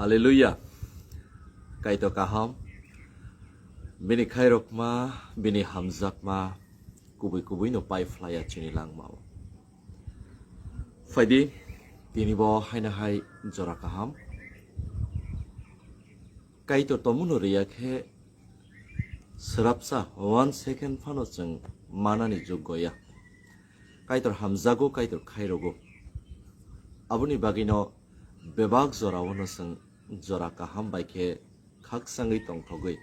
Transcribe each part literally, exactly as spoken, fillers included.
Hallelujah. Kaitor kaham. Bini khairokma, bini hamjakma, kubui kubui no pai phlaiya chini langmao. Phaidi, tini bo haina hai jora kaham. Kaitor tomuno riya khe srapsa one second phano chwng manani juggo ya. Kaitor hamjago, Kaitor khairogo. Aboni bagwino bebak jorao no chwng jora kaham bai khe khaksangwi tongthogwi,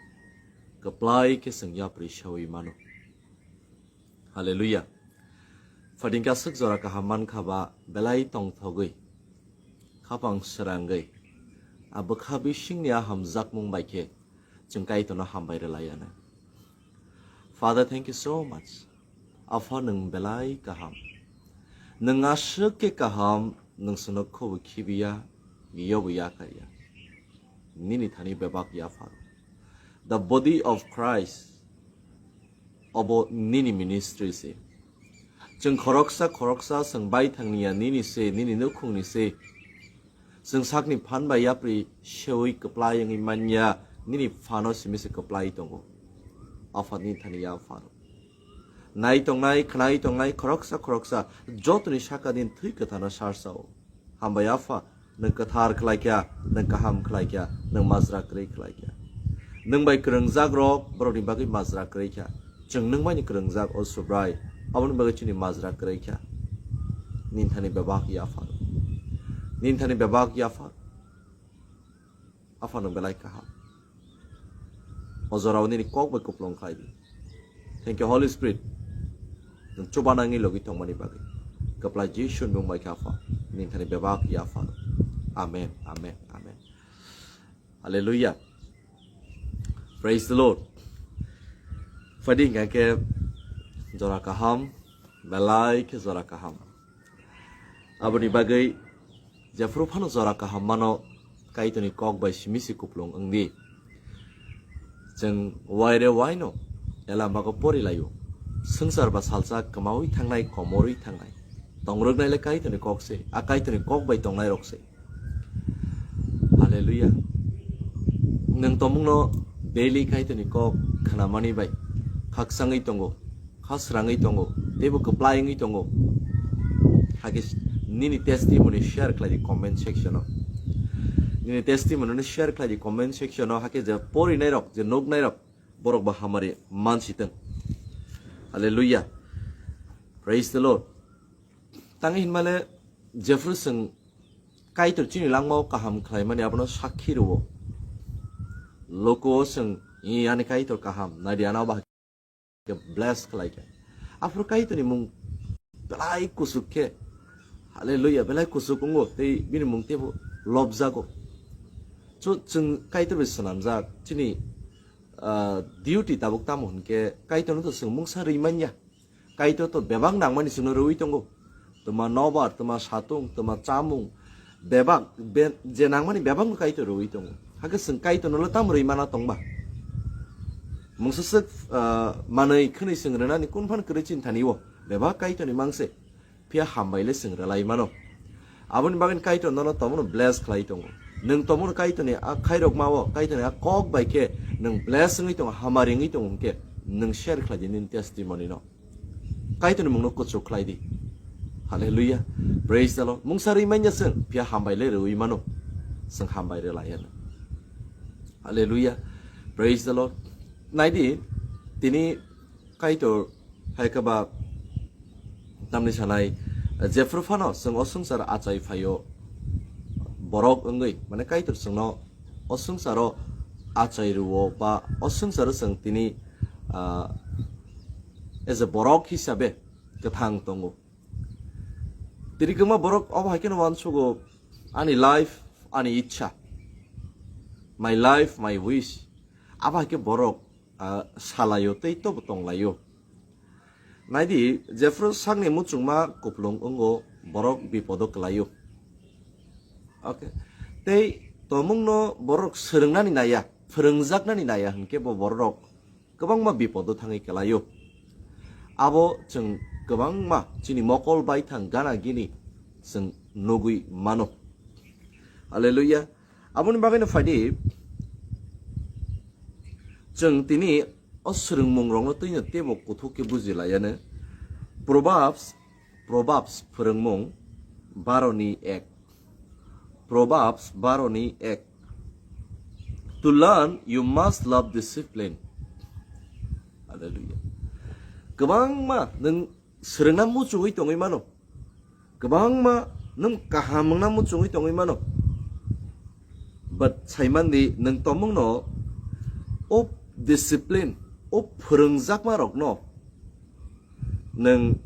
kwplai khe chwng yapri sawi mano. Hallelujah. Phaiding aswk jora kaham mankha ba belai tongthogwi, khapang srangwi, a bwkha bisingni a hamjakmung bai khe chwng Kaitorno hambai rwlai anw. Father, thank you so much. Apha nwng belai kaham. Nwng aswk khe kaham, nwng chwngno khobo khibiya, yobo yakarya. Nini thani bebak yaphar. The body of Christ, obo nini ministry se. Chwng khoroksa khoroksa chwng baithangni ya nini se, nini nukhungni se. Chwng sakni phan bai yapri sewi kwplai wngwi manya, nini phano simi se kwplai tongo. Apha nini thani yaphar. Nai tongnai, khnai tongnai, khoroksa khoroksa, jotoni saka din thwi kwthano sarsao. Hambai Apha, nwng kwthar khlai kha, nwng kaham khlai kha, nwng majra kwrwi khlai kha. Nwng bai kwrwngjak rok borokni bagwi majra kwrwi kha. Chwng nwng bai ni kwrwngjak, O Subrai, aboni bagwi chini majra kwrwi kha. Nini thani bebak yaphar. Nini thani bebak yaphar. Apha nwng belai kaham. O jorao nini kok bai kuplung khlai di. Thank you, Holy Spirit. Nwng chubanangni logi tongmani bagwi. Kwplai Jisu ni mung bai khe Apha. Nini thani bebak yaphar. Amen, amen, amen. Hallelujah. Praise the Lord. Phaidi hingkha khe jora kaham, belai khe jora kaham. Aboni bagwi jephuru phano jora kaham mano, Kaitorni kok bai simi si kuplung wng di. Chwng waire waino elambako pori laio. Swngchar ba salsa kwmawi thangnai, komorwi thangnai. Tongrwknai le Kaitorni kok se, a Kaitorni kok bai tongnai rok se. Hallelujah. Nwng tomungno daily Kaitorni kok khnamani bai khaksangwi tongo, khasrangwi tongo, teibo kwplai wngwi tongo. Hakhe nini testimony share khlai di comment section o. Nini testimony no share khlai di comment section o, hakhe je porinai rok, je nuknai rok, borok bo hamari mansitwng. Hallelujah. Praise the Lord. Tangwi hinmale jephru chwng Kaitor chini langmao kaham khlaimani abono sakhi rwo. Lokuo chwng, "Ih, ani Kaitor kaham, naidi ano ba khe bless khlai kha." Aphuru Kaitorni mung belai kusuk khe, hallelujah, belai kusuk wngo, tei bini mung teibo lobjago. So, chwng Kaitor bai swnamjak, chini, ah, duty tabuk tamo hwn khe, Kaitorno to chwng mungsa rwi manya. Kaitor to bebak nangmani chwngno rwi tongo. Twma nobar, twma satung, twma chamung, bebak, be-, je nangmani bebakno Kaitor rwi tongo. Hakhe chwng Kaitorno le tamo rwi mana tongba? Mungsa swk, ah, manwi khwnwi chwng rwnani kun phan kwrwi chini thani o? Bebak Kaitorni mangse, phiya hambai le chwng rwlai mano. Aboni bagwi Kaitor nono tomono bless khlai tongo. Nwng tomono Kaitorni a khairokma o, Kaitorni a kok bai khe nwng bless wngwi tongo, hamari wngwi tongo hwnkhe nwng share khlai di nini testimony no. Kaitorni mungno kuchuk khlai di. Hallelujah. Praise the Lord. Mungsa rwi manya chwng, phiya hambai le rwi mano. Chwng hambai rwlai ano. Hallelujah. Praise the Lord. Naidi, tini Kaitor hai khe ba tamni sanai, jephru phano chwng o swngchar achai phaio borok wngwi, mane Kaitor chwngno o swngcharo achai rwo ba o swngcharo chwng tini, ah, as a borok hisabe kwthang tongo. Tini kwma borok obo hai kheno uansugo, "Ani life, ani ichha, my life, my wish." Abo hai khe borok, ah, salaio tei tobo tonglaio. Naidi, jephru sakni muchungma kuplung wngo, borok bipodo kwlaio. Okay. Tei tomungno borok swrwngnani naiya, phwrwngjaknani naiya hwnkhe bo borok kwbangma bipodo thangwi kwlaio. Abo chwng kwbangma chini mokol baithang gana gini chwng nugwi mano. Hallelujah. Aboni bagwino phaidi, chwng tini o swrwngmungrokno twino teibo kuthuk khe buji laiya no. Proverbs, Proverbs phwrwngmung baro ni ek. Proverbs baro ni ek. To learn, you must love discipline. Hallelujah. Kwbangma nwng swrwngna muchungwi tongwi mano. Kwbangma nwng kaham wngna muchungwi tongwi mano. But saimandi nwng tongmungno o discipline, o phwrwngjakma rokno nwng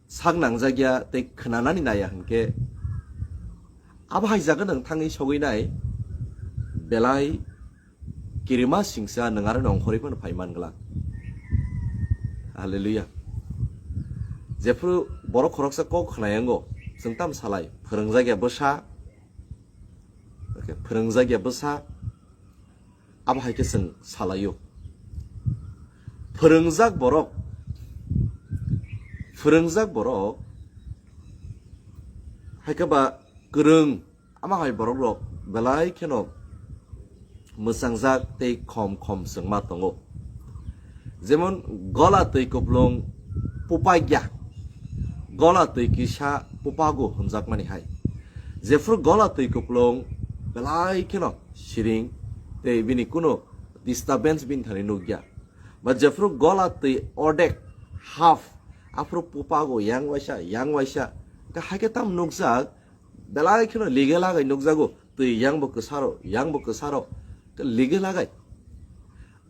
sak nangjakya tei khwnanani naiya hinkhe, abo hai jaga nwng thangwi sogwi nai, belai kirima singsa nwng aro nongkhorwi phano phai man glak. Hallelujah. Jephru borok khoroksa kok khnayango, chwng tam salai, phwrwngjakya bwsa, okay, phwrwngjakya bwsa, abo hai khe chwng salaio. Phwrwngjak borok, phwrwngjak borok hai khe ba kwrwng, ama hai borok rok belai kheno mwchangjak tei khom khom chwngma tongo. Jemon gola twi kuplung pupagya, gola twi kisa pupago hwnjakmani hai. Jephru gola twi kuplung belai kheno siring tei bini kuno disturbance bini thani nukya. Ba jephru gola twi ordek, half, aphru pupago yang waisa, yang waisa, ka hai khe tam nukjak, belai kheno lige lagai nukjago, twi yang bo kwsaro, yang bo kwsaro, ka lige lagai.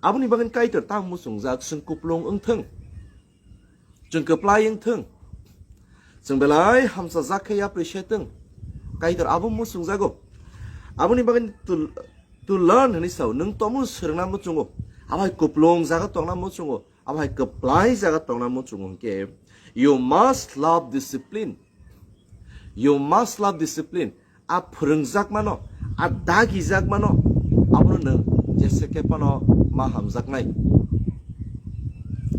Aboni bagwi Kaitor tam muchungjak, chwng kuplung wngthwng, chwng kwplai wngthwng, chwng belai hamsajak khe yapri se thwng, Kaitor abo muchungjago. Aboni bagwi to, to learn hwnwi sao, nwng tomo swrwngna muchungo, abo hai kuplung jaga tongna muchungo, abo hai kwplai jaga tongna muchungo hinkhe, you must love discipline. You must love discipline. A phwrwngjakmano, a dagijakmano, abono nwng jese khe phano ma hamjaknai.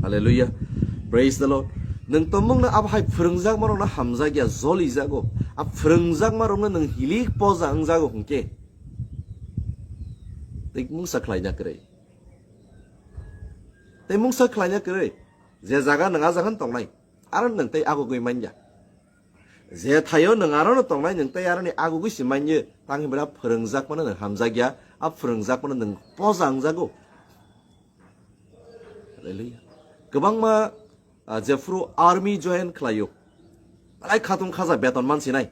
Hallelujah. Praise the Lord. Nwng tongmungno abo hai phwrwngjakmarokno hamjakya, jolijago. A phwrwngjakmarokno nwng hilik poja wngjago hinkhe, tei mungsa khlaina kwrwi. Tei mungsa khlaina kwrwi. Je jaga nwng a jaga tongnai, aro nwng tei agugwi manya. Je thaio nwng arono tongnai, nwng tei aroni agugwi se manya, tang hinba phwrwngjakmano nwng hamjakya, a phwrwngjakmano nwng poja wngjago. Hallelujah. Kwbangma, ah, jephru army join khlaio, belai khatung khaja beton mansinai.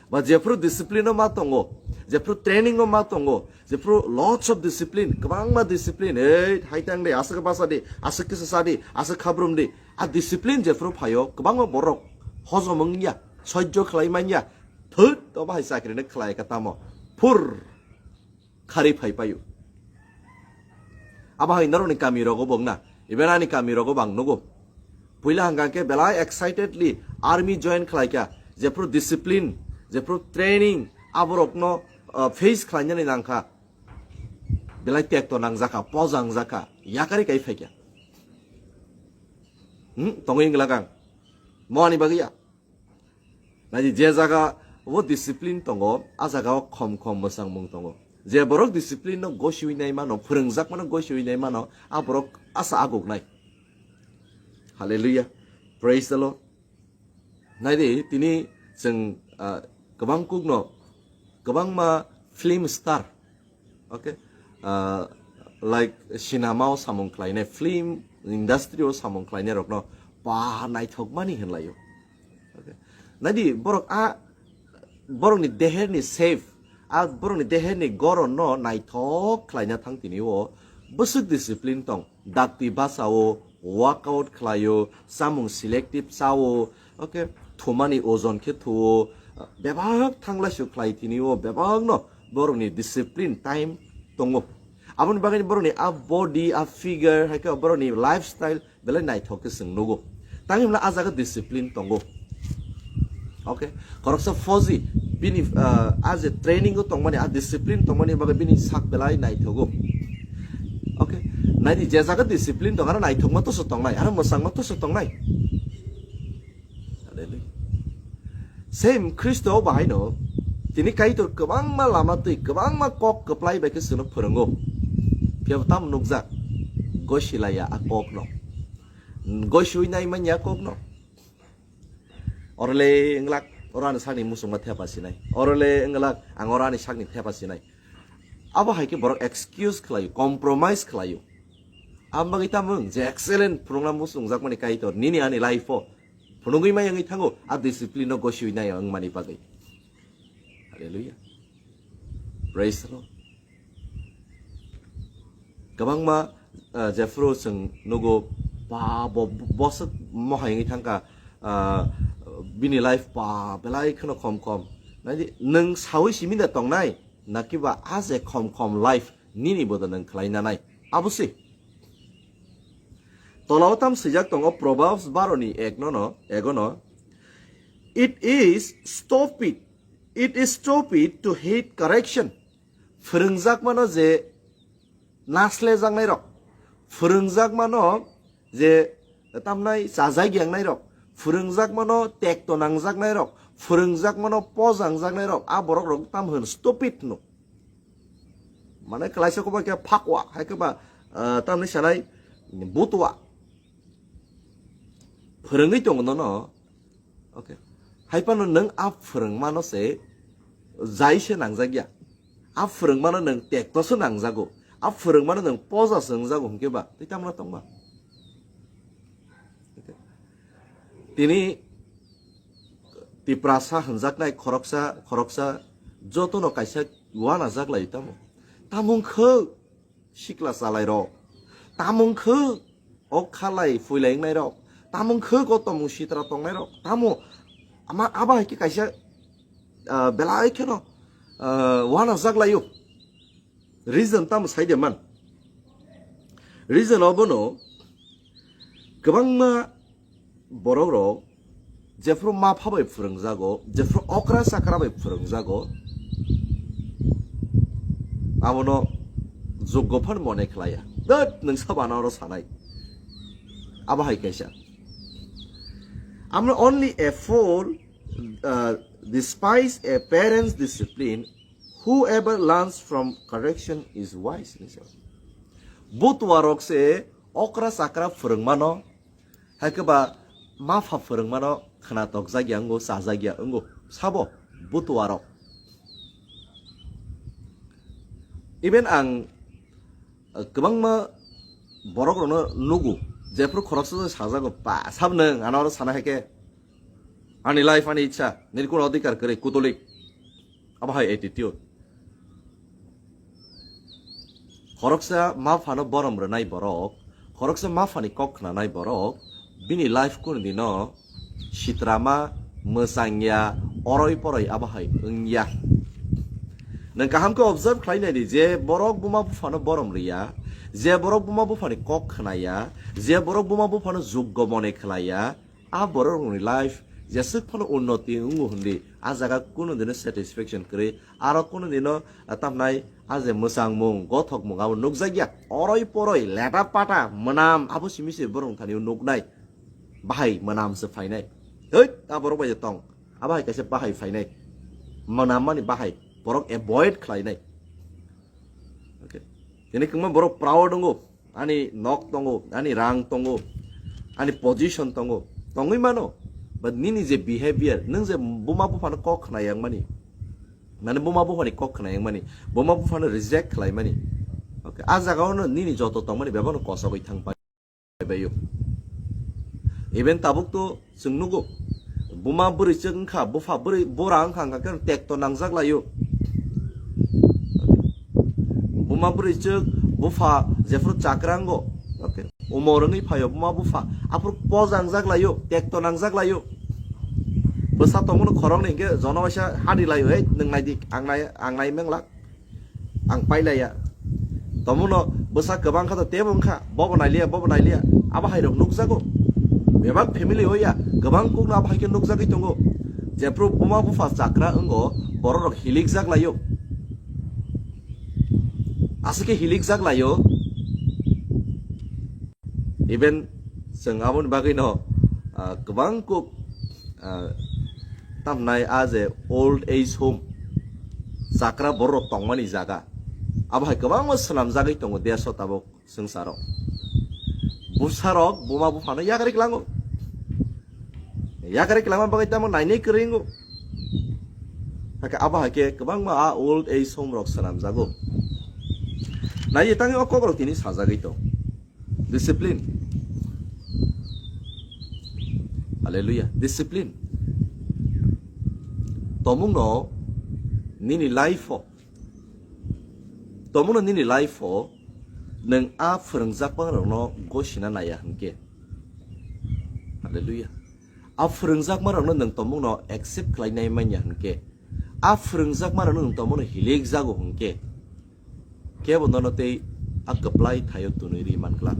Ba jephru discipline o ma tongo, jephru training o ma tongo, jephru lots of discipline, kwbangma discipline, ei, hai tang de, aswk basa di, aswk kisa sa di, aswk khabrum di. A discipline jephru phaio, kwbangma borok hojom wngya, sojjo khlai manya, thut, obo hai chakri no khlai ka tamo. Phur. Khari phai paio. Abo hai norokni kami rogo bo wngna, even ani kami rogo bo ang nugo. Puila hwnkha khe belai excitedly army join khlai kha, jephru discipline, jephru training, aborokno, uh, face khlainani nangkha. Belai tekto nangjakha, poja wngjakha, yakari kai phaikha. Hmm, tongwi wngla kang. Mo ani bagwi ya. Naidi je jaga o discipline tongo, a jaga o khom khom mwchangmung tongo. Je borok discipline no gosiwi nai mano, phwrwngjakmano gosiwi nai mano, a borok asa aguknai. Hallelujah. Praise the Lord. Naidi tini chwng, ah, kwbang kukno, kwbangma film star, okay, ah, like cinema o samung khlainai, film industry o samung khlainai rokno ba naithokmani hinlaio. Okay. Naidi borok a, borokni deherni shape, a borokni deherni goronno naithok khlaina thang tini o bwswk discipline tong. Dakti basa o, workout khlai o, samung selective cha o, okay, thumani ojon khe thu o, bebak thanglaisu khlai tini o, bebak no borokni discipline time tongo. Aboni bagwi borokni a body, a figure, hai khe borokni lifestyle belai naithok khe chwng nugo. Tang himla a jaga discipline tongo. Okay, khoroksa fauji bini, ah, a je training o tongmani, a discipline tongmani bagwi bini sak belai naithogo. Okay, naidi je jaga discipline tong, aro naithokma toso tongnai, aro mwchangma toso tongnai. Hallelujah. Same Khristo o bahaino Tini Kaitor kwbangma lama twi, kwbangma kok kwplai bai khe chwngno phwrwngo. Phiya bo tamo nukjak? Gosilaiya a kokno. Gosiwi nai manya a kokno. Orole wnglak, oro ani sakni muchungma thepa sinai. Orole wnglak, ang oro ani sakni thepa sinai. Abo hai khe borok excuse khlaio, compromise khlaio. Ang bagwi tamo wng je excellent phwrwngna muchungjakmani Kaitor nini ani life-o phwrwngwi mai wngwi thango, a discipline-no gosiwi nai wngmani bagwi. Hallelujah. Praise the Lord. Kwbangma, ah, jephru chwng nugo, ba, bo, bo, boswk mohai wngwi thangkha, ah, bini life ba belai kheno khom khom. Naidi, nwng sawi simi da tongnai, nakiba a je khom khom life nini bodo nwng khlai nanai? Abo se. Tolao tam swijak tongo Proverbs baro ni ek no no, ego no. It is stupid. It is stupid to hate correction. Phwrwngjakmano je naslejaknairok, phwrwngjakmano je tamnai chajak yangnairok, phwrwngjakmano tekto nangjaknairok, phwrwngjakmano pojangjaknairok, a borokrok tam hwn stupid hwno. Mane klaisa koba khe phakwa, hai khe ba, ah, tamni sanai butwa. Phwrwngwi tongo nono. Okay. Hai phano nwng a phwrwngmano se jai se nangjak ya. A phwrwngmano nwng tekto se nangjago. A phwrwngmano nwng poja se wngjago hwnkhe ba tei tamno tongma. Okay. Tini Tiprasa hwnjaknai khoroksa, khoroksa jotono kaisa uanajak lai tamo. Tamo wngkha sikla chalairok. Tamo wngkha o khalai phuilai wngnairok. Tamo wngkha o tomung sitra tongnairok. Tamo ama aba hai khe kaisa, ah, belai kheno, ah, uanajak laio. Reason tamo sai de man. Reason obono kwbangma borok rok jephru ma pha bai phwrwngjago, jephru okra chakra bai phwrwngjago, abono joggo phan mone khlaiya. Dot nwng sabo ano oro sanai. Abo hai kaisa. Amno only a fool, uh, despise a parent's discipline, whoever learns from correction is wise. Butuarok se okra chakra phwrwngmano, hai khe ba ma pha phwrwngmano khna tokjakya wngo, chajakya wngo, sabo butuarok. Even ang, uh, kwbangma borokrokno nugo, jephru khoroksa sajago, "Ba, sabo nwng ano oro sana hai khe, ani life, ani ichha, nini kuno adhikar kwrwi, kutolik." Abo hai attitude. Khoroksa ma phano borom rwnai borok, khoroksa ma phani kok khnanai borok, bini life kunu dino sitrama, mwchangya, oroi poroi abo hai wngya. Nwng kaham khe observe khlai nai di je borok buma buphano borom rwya, je borok buma buphani kok khnaya, je borok buma buphano juggo mone khlaiya, a borok rokni life jeswk phano unnoti wngo hwnwi a jaga kunu dino satisfaction kwrwi, aro kunu dino, ah, tamnai a je mwchangmung, gothokmung abo nukjakya. Oroi poroi, leta pata, mwnam, abo simi se borok thani nuknai. Bahai mwnam se phainai. Hei, a borok bai je tong. A bahai kaisa bahai phainai. Mwnam mani bahai. Borok avoid khlainai. Okay. Tini kwbangma borok proud wngo. Ani nok tongo, ani rang tongo, ani position tongo. Tongwi mano. But nini je behavior, nwng je buma buphano kok khna yang mani. Mane buma buphani kok khna yang mani. Buma buphano reject khlai mani. Okay. A jaga ono nini joto tongmani bebakno kosogwi thang pai baio. Even tabuk to chwng nugo. Buma bwrwi chwk wngkha, bupha bwrwi, bura wngkha, wngkha khe tekto nangjak laio. Buma bwrwi chwk, bupha jephru chakra wngo. Okay. Umor wngwi phaio buma bupha. Aphuru poja wngjak laio, tekto nangjak laio. Bwsa tongmano khoroknwi hinkhe jono waisa hadi laio, "Ei, nwng nai di, ang nai, ang nai menglak." Ang pailaiya. Tomono bwsa kwbang kha to tebo wngkha, bobo nailiya, bobo nailiya. Abo hai rok nukjago. Bebak family oya, kwbang kokno abo hai khe nukjagwi tongo. Jephru buma bupha chakra wngo, borok rok hilikjak laio. Aswk khe hilikjak laio. Even chwng aboni bagwino, ah, kwbang kuk, ah, tamnai a je old age home, chakra borok tongmani jaga. Abo hai kwbangma swnamjagwi tongo deso tabuk swngcharo. Bwsarok buma buphano yakarwi kwlango. Yakarwi kwlangma bagwi tamo nainai kwrwi wngo. Hakhe abo hai khe kwbangma a old age home rok swnamjago. Nai tangwi o kokrok tini sajagwi tong. Discipline. Hallelujah. Discipline. Tomungno nini life o, tomungno nini life o nwng a phwrwngjakma rokno gosina naiya hwnkhe. Hallelujah. A phwrwngjakma rokno nwng tomungno accept khlainai manya hwnkhe. A phwrwngjakma rokno nwng tomungno hilik jago hwnkhe. Kebo nono tei a kwplai thaio tunwi ri man glak.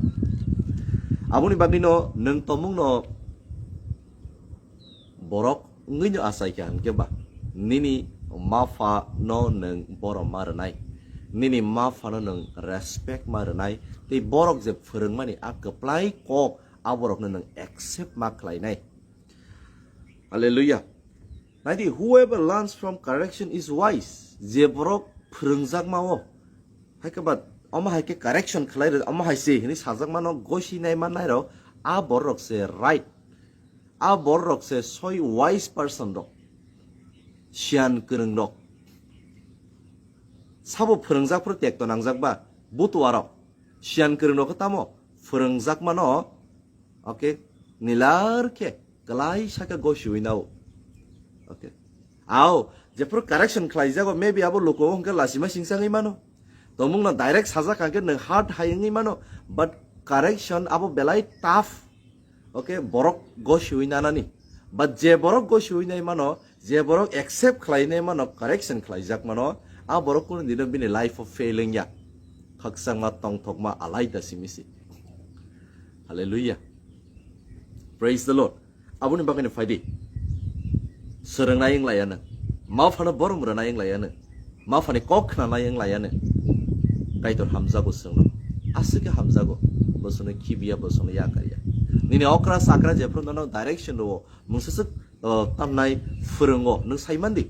Aboni bagwino nwng tomungno borok wngwino achaikha hwnkhe ba nini mapha no nwng borom ma rwnai, nini mapha no nwng respect ma rwnai, tei borok je phwrwngmani a kwplai kok a borokno nwng accept ma khlainai. Hallelujah. Naidi, whoever learns from correction is wise. Je borok phwrwngjakma o, hai khe ba omo hai khe correction khlai rw, omo hai se hwnwi sajakmano gosi nai mannai rok, a borok se right. A borok se soi wise person rok, siyan kwrwng rok. Sabo phwrwngjak phuru tekto nangjak ba, butua rok, siyan kwrwng rok tamo phwrwngjakmano, okay, nilar khe kwlai saka gosiwi nao. Okay. Ao, jephuru correction khlaijago, maybe abo luko hwnkhe lasima singsangwi mano. Tomungno direct sajak hwnkhe nwng hard hai wngwi mano, but correction abo belai tough. Okay, borok gosiwi nanani. But je borok gosiwi nai mano, je borok accept khlai nai mano, correction khlaijak mano, a borok kunu dino bini life o fail wngya. Khakchangma tongthokma alaida simi si. Hallelujah. Praise the Lord. Aboni bagwino phaidi. Swrwngnai wng laiya nwng. Ma phano borom rwnai wng laiya nwng. Ma phani kok khnanai wng laiya nwng. Kaitor hamjago chwngno. Aswkhe hamjago. Bo chwngno khibiya, bo chwngno yakarya. Nini okra chakra jephru nono direction rwo. Mungsaswk, uh, tamnai phwrwngo. Nwng saimandi.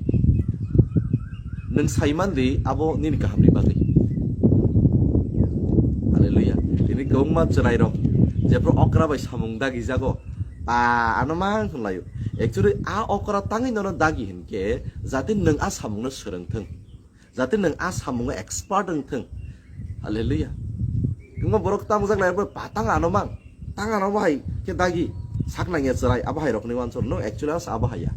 Nwng saimandi abo nini kahamni bagwi. Hallelujah. Tini kwbangma chwrairok jephru okra bai samung dagijago. Pa ano mang hwnlaio. Actually, a okra tangwi nono dagi hinkhe, jate nwng a samungno swrwngthwng. Jate nwng a samungo expert wngthwng. Hallelujah. Kwbangma borok tamo jak lai, "Pa tang ano mang. Tang ano bahai khe dagi." Sak nangya chwrai, abo hai rokni wansuk. No, actually, as abo haiya.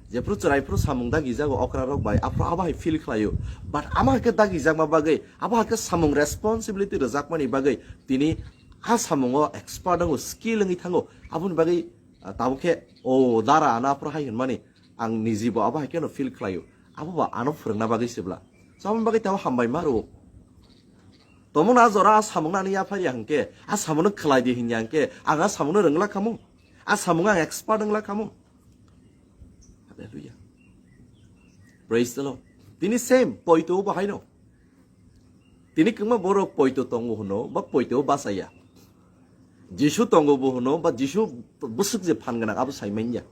Jephru chwrai phru samung dagijago okra rok bai, aphru abo hai feel khlaio. But amo hai khe dagijakma bagwi, abo hai khe samung responsibility rwjakmani bagwi, tini a samungo expert wngo, skill wngwi thango. Aboni bagwi, ah, tabuk khe, "O dara, ano aphru hai hwnmani, ang nijibo abo hai kheno feel khlaio." Abo ba ano phwrwngna bagwi se bwla. So, aboni bagwi tabo hambai ma rwo. Tomungno a jora a samungno ani yapharya hwnkhe, a samungno khlai di hinya hwnkhe, ang a samungno rwngla khamu. A samungo ang expert wngla khamu. Hallelujah. Praise the Lord. Tini same, poito bo haino. Tini kwbangma borok poito tongo hwno, ba poito bachaya. Jisu tongo bo hwno, ba Jisu bwswk je phan gwnang, abo sai manya.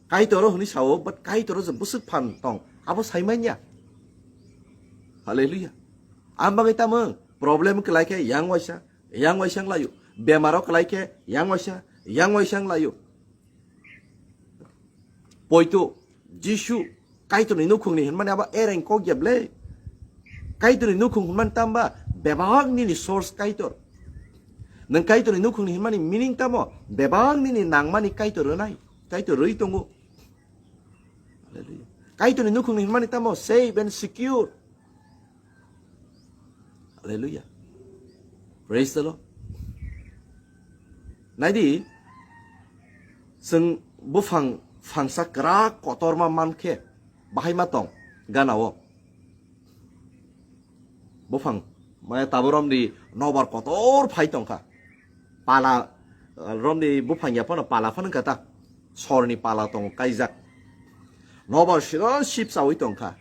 Kaitoro hwnwi sao, but Kaitoro je bwswk phan tong, abo sai manya. Hallelujah. Ang bagwi tamo problem kwlai khe yang waisa, yang waisa wng laio. Bemaro kwlai khe yang waisa, yang waisa wng laio. Poito, Jisu, Kaitorni nukhungni hinmani abo ereng kok ya ble. Kaitorni nukhung hinmani tamba bebak nini source Kaitor. Nwng Kaitorni nukhungni hinmani meaning tamo bebak nini nangmani Kaitor rwnai, Kaitor rwi tongo. Hallelujah. Kaitorni nukhungni hinmani tamo safe and secure. Hallelujah. Praise the Lord. Naidi, chwng buphang phangsa kwrak kotorma mankhe, bahai ma tong, gana o. Buphang, maya tabo romdi nobar kotor phai tongkha. Pala, romdi buphang ya phano pala phano kata. Sorni pala tong kaijak. Nobar siro sip sawi tongkha.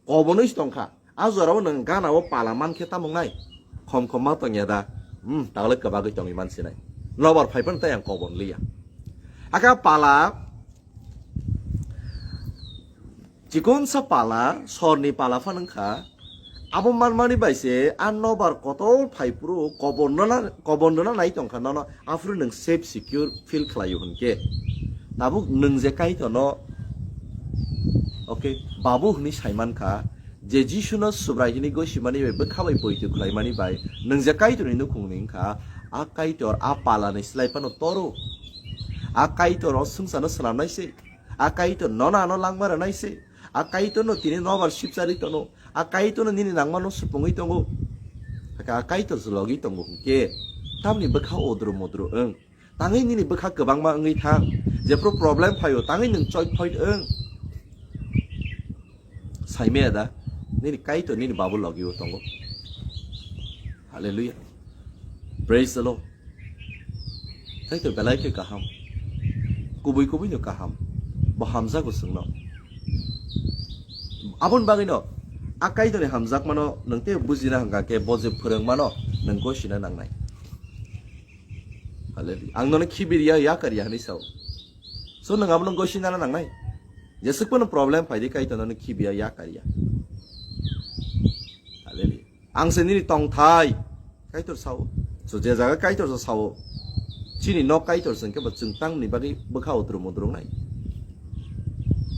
Kobonwi tongkha. A jorao nwng gana o pala mankhe tamung nai. Khom khom ma tongya da. Hmm, tagle kwbagwi tongwi mansinai. Nobar phai phano tai ang kobon liya. Aka pala, Chikonsa pala, sorni pala phano wngkha. Abo manmani bai se a nobar kotor phai phuru kobor rwna, kobor rwna nai tongkha nono, aphuru nwng safe secure feel khlaio hwnkhe. Tabuk nwng je Kaitorno, okay, babu hwnwi saimankha, je Jisuno Subrai hwnwi gosimani bai bwkha bai poito khlaimani bai, nwng je Kaitorni nukhungni wngkha, a Kaitor a palani slai phano toro. A Kaitor o swngcharno swnamnai se. A Kaitor nono ano langma rwnai se. A Kaitorno tini nobar sipchari tono. A Kaitorno nini nangmano supungwi tongo. Hakhe a Kaitor se logi tongo hwnkhe tamni bwkha odro modro wng. Tangwi nini bwkha kwbangma wngwi thang. Jephru problem phaio tangwi nwng choit phoit wng. Saimaya da, nini Kaitor nini babu logi o tongo. Hallelujah. Praise the Lord. Kaitor belai khe kaham. Kubui kubui no kaham. Bo hamjago chwngno. Aboni bagwino a Kaitorni hamjakmano nwng tei bujina hwnkha khe bo je phwrwngmano nwng gosina nangnai. Hallelujah. Ang nono khibiriya, yakariya hwnwi sao. So nwng abono gosina nangnai. Jesuk phano problem phaidi Kaitor nono khibiya, yakariya. Hallelujah. Ang se nini tongthai. Kaitor sao. So je jaga Kaitor so sao. Chini nok Kaitor se hwnkhe bo chwng tangni bagwi bwkha utrum utrum nai.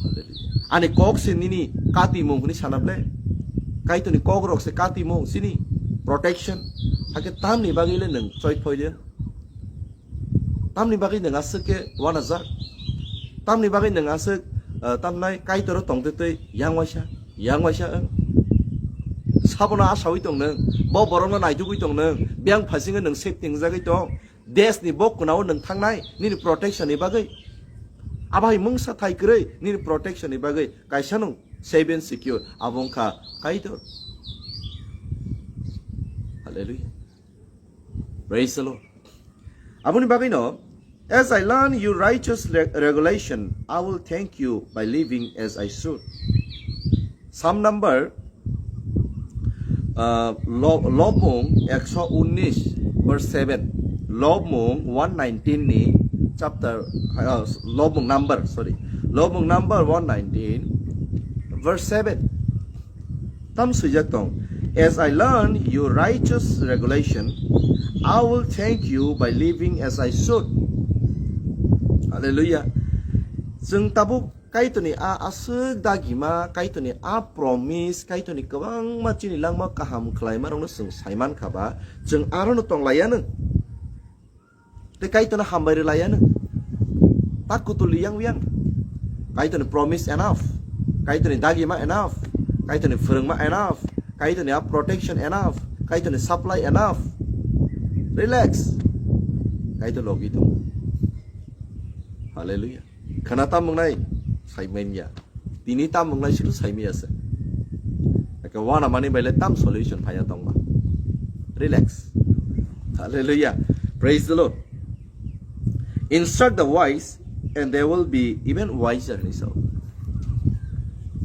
Hallelujah. Ani kok se nini katimung hwnwi sana ble. Kaitorni kok rok se katimung chini protection. Hakhe tamni bagwi le nwng choi phoide. Tamni bagwi nwng aswk khe uanajak? Tamni bagwi nwng aswk, ah, tamnai Kaitor o tongtwi twi yang waisa, yang waisa wng? Sabono asaui tong nwng, bo borokno naitugwi tong nwng, biyang phasingwi nwng sep tingjagwi tong, desni bo kwnao nwng thangnai nini protection ni bagwi. Abo hai mungsa thai kwrwi nini protection ni bagwi kaisa nwng safe and secure, abo wngkha Kaitor. Hallelujah. Praise the Lord. Aboni bagwino, as I learn your righteous re- regulation, I will thank you by living as I should. Psalm number, uh, Lo- Lobmung ekso unis, verse seven. Lobmung one nineteen ni chapter, uh, Lobmung number, sorry. Lobmung number one nineteen, verse seven. Tam swijak tong, as I learn your righteous regulation, I will thank you by living as I should. Hallelujah. Chwng tabuk Kaitorni a aswk dagima, Kaitorni a promise, Kaitorni kwbangma chini langma kaham khlaima rokno chwng saiman kha ba, chwng arono tong laiya nw. Tei Kaitorno hambai rwlaiya nw. Tak kutul yang yang. Kaitorni promise enough. Kaitorni dagima enough. Kaitorni phwrwngma enough. Kaitorni a protection enough. Kaitorni supply enough. Relax. Kaitor logi tong. Hallelujah. Khana tam wngnai sai manya. Tini tam wngnai situ sai manya se. Eke wana mani baile tam solution phaya tongma. Relax. Hallelujah. Praise the Lord. Instruct the wise and they will be even wiser hwnwi sao.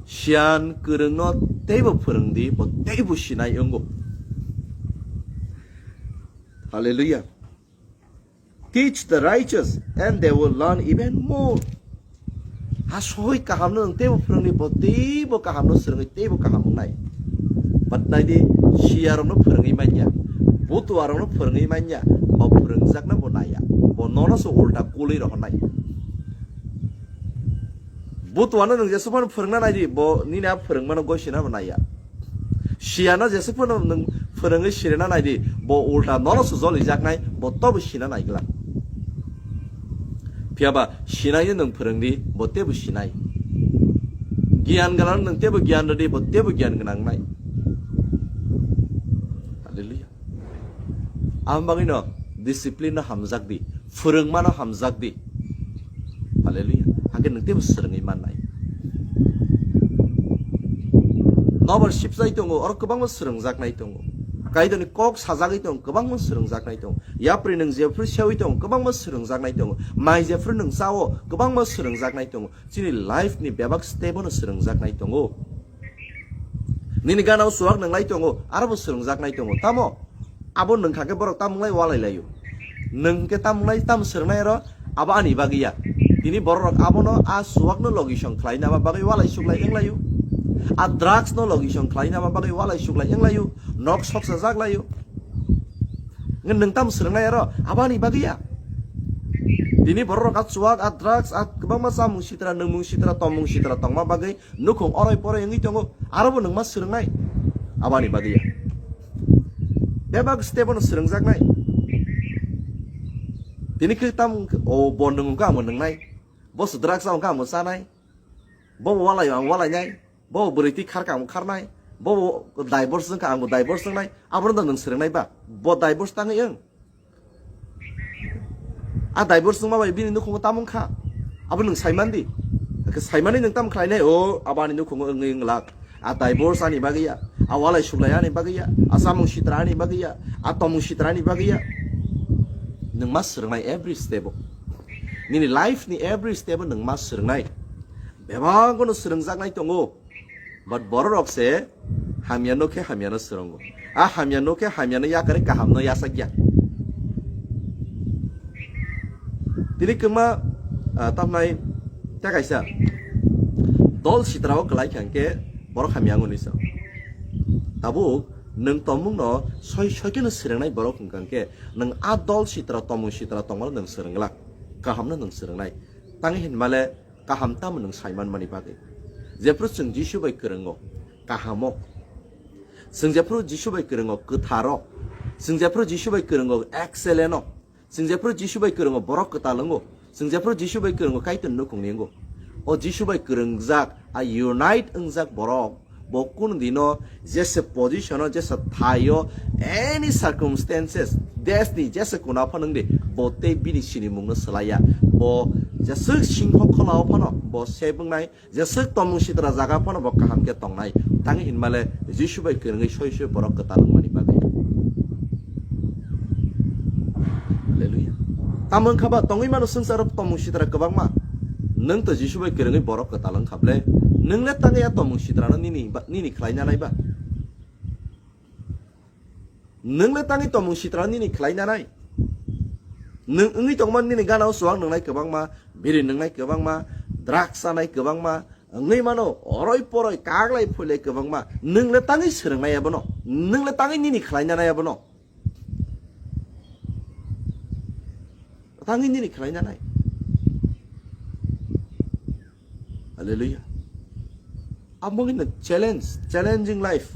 Siyan kwrwngno teibo phwrwng di, bo teibo sinai wngo. Hallelujah. Teach the righteous and they will learn even more. Ha sohoi kahamno nwng teibo phwrwngni bo teibo kahamno swrwngwi teibo kaham wngnai. But naidi, siyarokno phwrwngwi manya, butuarokno phwrwngwi manya, bo phwrwngjakna bo naiya, bo nono se ulta kulwi rohornai. Butuano nwng jesuk phano phwrwngna naidi, bo nini a phwrwngmano gosina bo naiya. Siyano jesuk phano nwng phwrwngwi sirina naidi, bo ulta nono se jolijaknai, bo tobo sina naiglak. Phiyaba sinaino nwng phwrwngdi, bo teibo sinai. Giyan gwnang nwng teibo giyan rwdi, bo teibo giyan gwnang nai. Hallelujah. Ang bagwino discipline no hamjak di, phwrwngmano hamjak di. Hallelujah. Hakhe nwng teibo swrwngwi mannai. Nobar sipsai tongo, oro kwbangma swrwngjaknai tongo. Kaitorni kok sajagwi tongo, kwbangma swrwngjaknai tongo. Yapri nwng jephru sewi tongo, kwbangma swrwngjaknai tongo. Mai jephru nwng chao, kwbangma swrwngjaknai tongo. Chini life ni bebak step no swrwngjaknai tongo. Nini gana o chuwak nwnglai tongo, aro bo swrwngjaknai tongo. Tamo? Abo nwng kha khe borok tamo wnglai walai laio. Nwng khe tamo wnglai tamo swrwngnai aro, abo ani bagwi ya. Tini borok rok abono a chuwak no logisong khlai na bagwi walai suklai wng laio. A drugs no logisong khlai na bagwi walai suklai wng laio. Nok soksa jak laio. Nge nwng tam swrwngnai aro abani bagwi ya. Tini borok rok a chuwak, a drugs, a kwbangma chamung sitra, nwngmung sitra, tongmung sitra tongma bagwi nukhung oroi poroi wngwi tongo. Aro bo nwng ma swrwngnai abani bagwi ya. Bebak step no swrwngjaknai. Tini khe tam o bo nwng wngkha amo nwngnai. Bo drugs wngkha amo chanai. Bo walai ang walainai. Bo bwrwi twi kharkha ang kharnai. Bo divorce wngkha ang divorce wngnai. Abono da nwng swrwngnai ba? Bo divorce tangwi wng. A divorce wngma bai bini nukhungo tamo wngkha? Abo nwng saimandi. Hakhe saimani nwng tamo khlainai? O abani nukhungo wngwi wnglak. A divorce ani bagwi ya. A walai suklai ani bagwi ya. A samung sitra ani bagwi ya. A tomung sitra ani bagwi ya. Nwng ma swrwngnai every step o. Nini life ni every step o nwng ma swrwngnai. Bebak no swrwngjaknai tongo. But borok rok se hamya no khe hamya no swrwngo. A hamya no khe hamya no yakarwi kaham no yasakya. Tini kwma, ah, tamnai ta kaisa dol sitra o kwlai kha hwnkhe borok hamya wngwi sa. Tabuk nwng tongmung no soi soi khe no swrwngnai borok hwnkha hwnkhe nwng a dol sitra tomung sitra tongmano nwng swrwnglak. Kaham no nwng swrwngnai. Tangwi hinmale kaham tamo nwng saimanmani bagwi. Jephru chwng Jisu bai kwrwngo, kahamo. Chwng jephru Jisu bai kwrwngo, kwtharo. Chwng jephru Jisu bai kwrwngo, excellent o. Chwng jephru Jisu bai kwrwngo, borok kwtal wngo. Chwng jephru Jisu bai kwrwngo, Kaitor nukhungni wngo. O Jisu bai kwrwngjak, a unite wngjak borok, bo kunu dino jesa position o, jesa thai o, any circumstances, desh ni jesa kuna phano wngdi, bo tei bini sinimung no swlaiya. Bo jeswk singho khola o phano bo sep wngnai, jeswk tomung sitra jaga phano bo kaham khe tongnai. Tangwi hinmale Jisu bai kwrwngwi soi soi borok kwtal wngmani bagwi. Hallelujah. Tamo wngkha ba tongwi mano swngcharo tomung sitra kwbangma. Nwng to Jisu bai kwrwngwi borok kwtal wngkha ble. Nwng le tangwi a tomung sitra no nini ba, nini khlai nanai ba? Nwng le tangwi tomung sitra no nini khlai nanai? Nwng wngwi tongma nini gana o chuwak nwngnai kwbangma, biri nwngnai kwbangma, drugs chanai kwbangma, wngwi mano oroi poroi kaglai phuilai kwbangma. Nwng le tangwi swrwngnai abono? Nwng le tangwi nini khlai nanai abono? Tangwi nini khlai nanai. Hallelujah. Amo hino challenge, challenging life.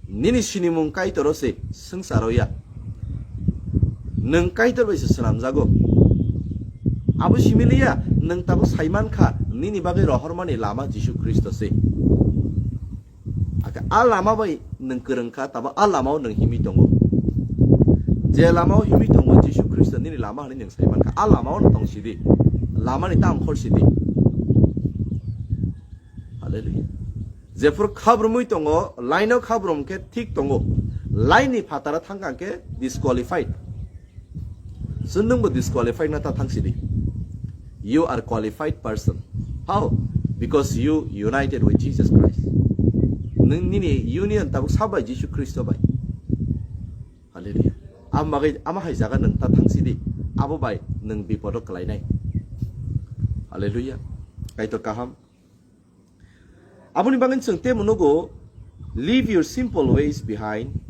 Nini sinimung Kaitor o se, swngcharo ya. Nwng Kaitor bai se swnamjago. Abo simi liya, nwng tabuk saiman kha, nini bagwi rohormani lama Jisu Khristo se. Aka a lama bai nwng kwrwng kha, tabo a lama o nwng himwi tongo. Je lama o himwi tongo, Jisu Khristo nini lama hwnwi nwng sai mankha. A lama o no tong sidi. Lama ni tang khor sidi. Hallelujah. Jephru khabrumwi tongo, line o khabrum khe thik tongo. Line ni phataro thangkha khe disqualified. Chwng nwngbo disqualified na ta thang sidi. You are qualified person. How? Because you united with Jesus Christ. Nwng nini union tabuk sabo bai Jisu Khristo bai. Hallelujah. Amo bagwi, amo hai jaga nwng ta thang sidi. Abo bai nwng bipodo kwlainai. Hallelujah. Kaitor kaham. Aboni bagwi chwng tei munugo, "Leave your simple ways behind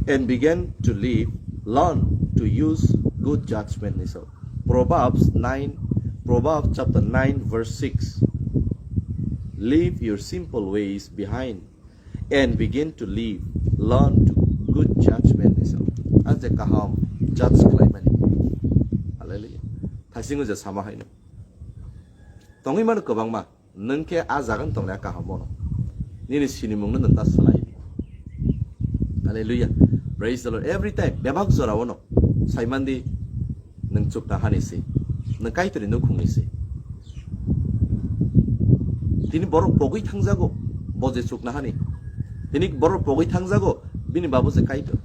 and begin to live, learn to use good judgment," ni so. Proverbs nine, Proverbs chapter nine verse six. "Leave your simple ways behind and begin to live, learn to good judgment," ni so. A je kaham judge khlaimani. Hallelujah. Thaisingo je sama haino. Tongwi mano kwbangma. Nwng khe a jaga wng tongnai a kaham bono. Nini sinimungno nwng ta swlai di. Hallelujah. Praise the Lord. Every time, bebak jora o no. Saimandi, nwng chukna hani se. Nwng Kaitorni nukhungni se. Tini borok pogwi thangjago, bo je chukna hani. Tini borok pogwi thangjago, bini babu je Kaitor.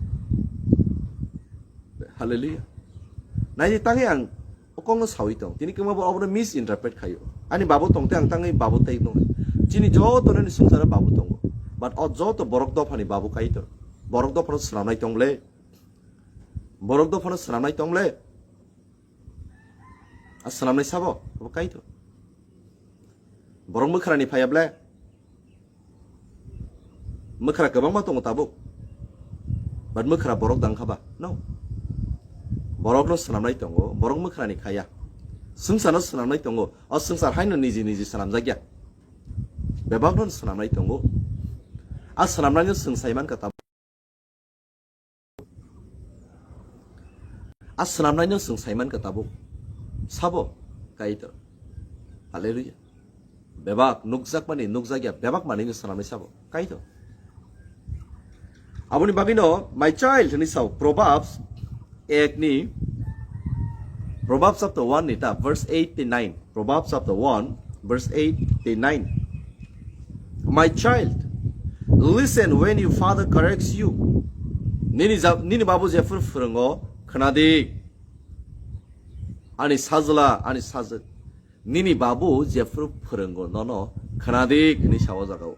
Hallelujah. Naidi tangwi ang o kokno sawi tong. Tini kwma bo obono misinterpret khaio. Ani babu tong te ang tangwi babu tei nung. Chini joto nini sungsaro babu tongo. But o joto borok dophani babu Kaitor. Borok dophano swnamnai tong le. Borok dophano swnamnai tong le. A swnamnai sabo, abo Kaitor. Borok mwkhrani phaiya ble? Mwkhra kwbangma tongo tabuk. But mwkhra borok dang kha ba? No. Borokno swnamnai tongo, borok mwkhrani khaya. Swngcharno swnamnai tongo, o swngchar haino niji niji swnamjakya. Bebakno swnamnai tongo. A swnamnaino swng sai man kha tabuk. A swnamnaino swng sai man kha tabuk. Sabo, Kaitor. Hallelujah. Bebak nukjakmani, nukjakya, bebak manwino swnamnai sabo. Kaitor. Aboni bagwino, my child, hwnwi sao, Proverbs ekni, Proverbs chapter one ni ta, verse eight to nine. Proverbs chapter one, verse eight to nine. My child, listen when your father corrects you. Nini ja-, nini babu jephuru phwrwngo, khwnadi. Ani sajla, ani sajwk. Nini babu jephuru phwrwngo nono, khwnadi, hwnwi sao jagao.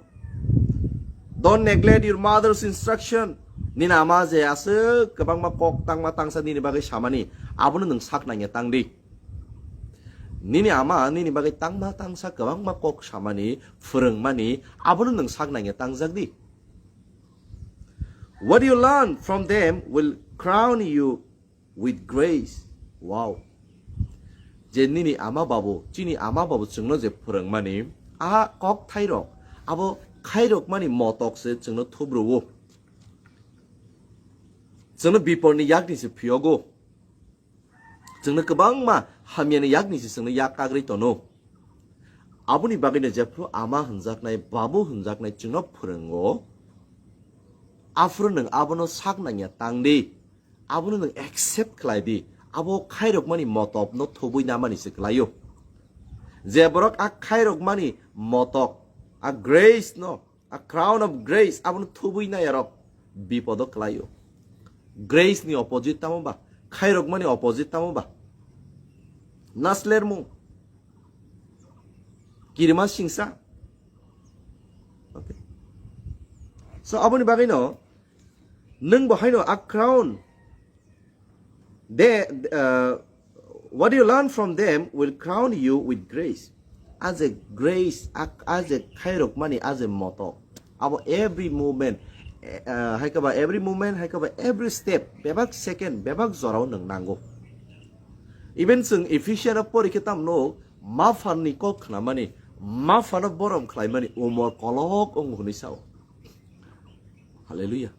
Don't neglect your mother's instruction. Nini ama je aswk kwbangma kok tangma tangsa nini bagwi samani, abono nwng sak nangya tangdi. Nini ama nini bagwi tangma tangsa kwbangma kok samani, phwrwngmani, abono nwng sak nangya tangjakdi. What you learn from them will crown you with grace. Wow. Je nini ama babu, chini ama babu chwngno je phwrwngmani, a kok thairok, abo khairokmani motok se chwngno thubruo. Chwngno biporni yakni se phiyogo. Chwngno kwbangma hamyani yakni se chwngno yak kagri tono. Aboni bagwino jephru ama hwnjaknai, babu hwnjaknai chwngno phwrwngo. Aphuru nwng abono sak nangya tangdi. Abono nwng accept khlai di. Abo khairokmani motokno thubui namani se kwlaio. Je borok a khairokmani motok, a grace no, a crown of grace, abono thubui naiyarok bipodo kwlaio. Grace ni opposite tamo ba? Khairokmani opposite tamo ba? Naslermung. Kirima singsa. Okay. So, aboni bagwino, nwng bo haino a crown. They, uh, what you learn from them will crown you with grace. As a grace, a, as a khairokmani, as a moto. Abo every moment, uh, hai kaba every moment, hai kaba every step, bebak second, bebak jorao nwng nango. Even chwng Ephesian o pori khe tamno, ma phanni kok khnamani, ma phano borom khlaimani, umor kolok wngo hwnwi sao. Hallelujah.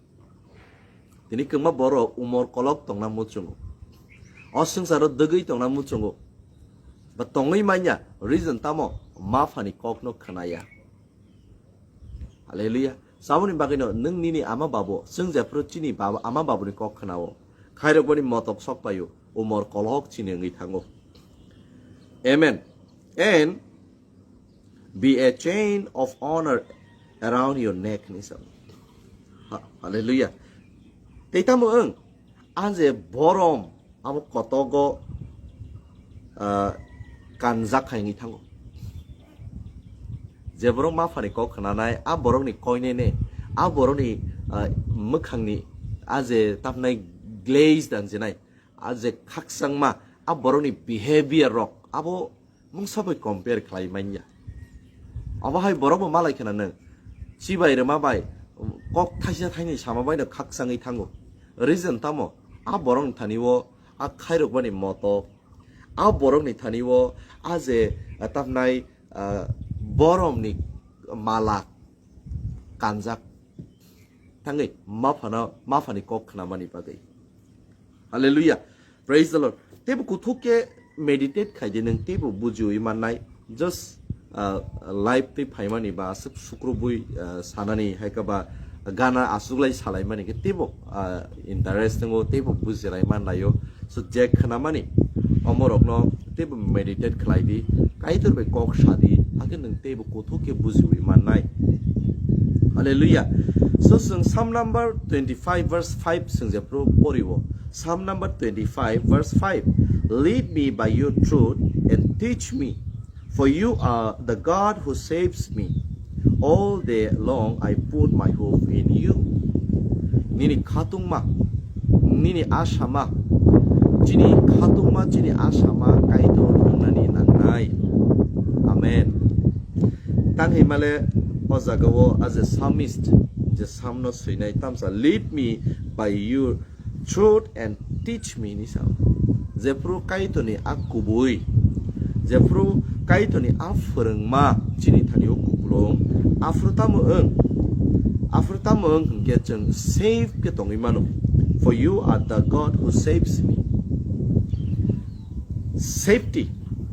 Tini kwbangma borok umor kolok tongna muchungo. O swngcharo dwgwi tongna muchungo. Ba tongwi manya, reason tamo? Ma phani kokno khnaya. Hallelujah. Saboni bagwino nwng nini ama babu, chwng jephru chini baba, ama babuni kok khnao. Khairokboni motok sok paio, umor kolok chini wngwi thango. Amen. And be a chain of honor around your neck, hinwi sa. Ha-, hallelujah. Tei tamo wng, a je borom, abo kotogo, ah, kanjak hai wngwi thango. Je borok ma phani kok khnanai, a borokni koinene, a borokni, ah, mwkhangni, a je tamnai glaze danjinai, a je khakchangma, a borokni behavior rok, abo mungsa bai compare khlai manya. Abo hai borok bo malai khna nwng chibai rwma bai kok thaisa thainwi sama bai no khakchangwi thango. Reason tamo? A borokni thani o a khairokmani moto, a borokni thani o a je, ah, tamnai, ah, boromni mala kanjak thangwi ma phano, ma phani kok khnamani bagwi. Hallelujah. Praise the Lord. Teibo kuthuk khe meditate khai di nwng, teibo bujiwi mannai. Just, uh, live twi phaimani ba aswk sukrubwi, uh, sanani hai khe ba gana aswklai salaimani khe teibo, uh, interest wngo, teibo bujilai manlaio. So je khnamani omorokno teibo meditate khlai di, Kaitor bai kok sa di, hakhe nwng teibo kuthuk khe bujiwi mannai. Hallelujah. So, chwng Psalm number twenty-five verse five chwng jephru poriwo. Psalm number twenty-five verse five. "Lead me by your truth and teach me, for you are the God who saves me. All day long I put my hope in you." Nini khatungma, nini asama, chini khatungma, chini asama Kaitor nani nangnai. Amen. Tang himale o jaga o a je psalmist je psalm no swinai tamsa, "Lead me by your truth and teach me," hinwi sao. Jephru Kaitorni a kubui, jephru Kaitorni a phwrwngma chini thani o kupulung, aphru tamo wng, aphru tamo wng hwnkhe chwng safe khe tongwi mano. "For you are the God who saves me." Safety,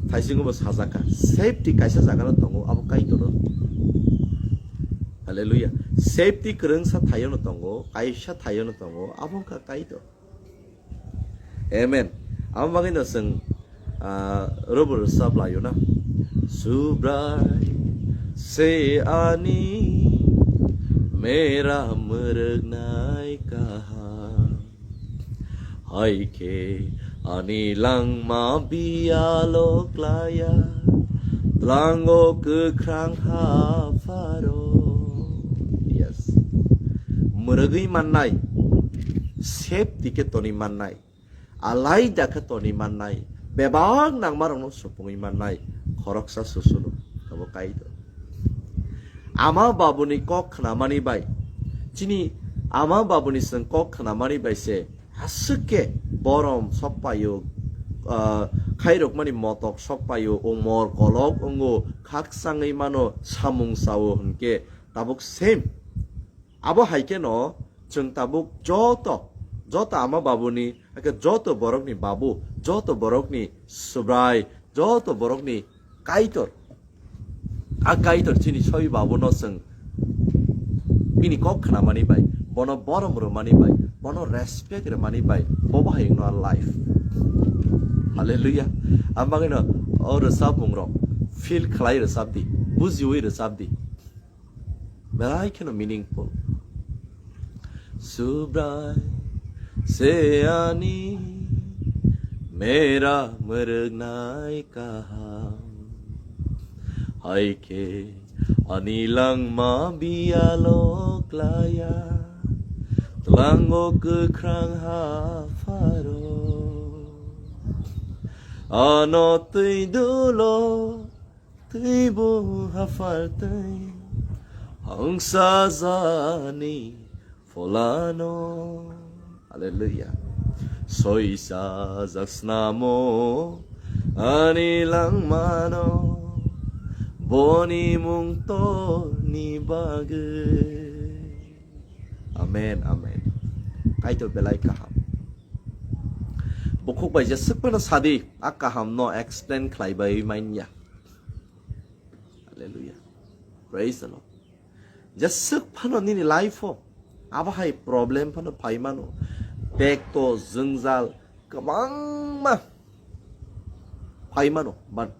thaisingo bo sajak kha. Safety kaisa jaga no tongo, abo Kaitor o. Hallelujah. Safety kwrwngsa thaio no tongo, kaisa thaio no tongo, abo wngkha Kaitor. Amen. Amo bagwi no chwng, ah, robo rwchap laio na. Subrai se ani mera mwrwknai kaham. Hai khe ani langma biyalo klaya, tlango kwkhrang ha pharo. Yes. Mwrwgwi mannai, safety khe toni mannai, alaida khe toni mannai, bebak nangmarokno supungwi mannai, khoroksa susuno, abo Kaitor. Ama babuni kok khnamani bai, chini ama babuni chwng kok khnamani bai se aswk khe borom sok paio, ah, khairokmani motok sok paio, umor kolok wngo, khakchangwi mano, samung sao hwnkhe tabuk same. Abo hai kheno chwng tabuk joto, joto ama babuni, hakhe joto borokni babu, joto borokni Subrai, joto borokni Kaitor. A Kaitor chini soi babuno chwng bini kok khnamani bai, bono borom rwmani bai, bono respect rwmani bai, bo bahai wngno a life. Hallelujah. Amagwino o rwchapmung rok feel khlai rwchap di, bujiwi rwchap di. Belai kheno meaningful. Subrai se ani mera mwrwknai kaham. Hai khe ani langma biyalo klaya, tlango kwkhrang ha pharo. Ano twi dulo twibo haphar twi hongsa jani pholano. Hallelujah. Soisa jasnamo ani langmano, boni mung torni bagwi. Amen, amen. Kaitor belai kaham. Bukhuk bai jeswk phano sadi, a kaham no explain khlai bai manya. Hallelujah. Praise the Lord. Jeswk phano nini life o abo hai problem phano phai mano. Bekto jwngjal kwbangma phai mano. But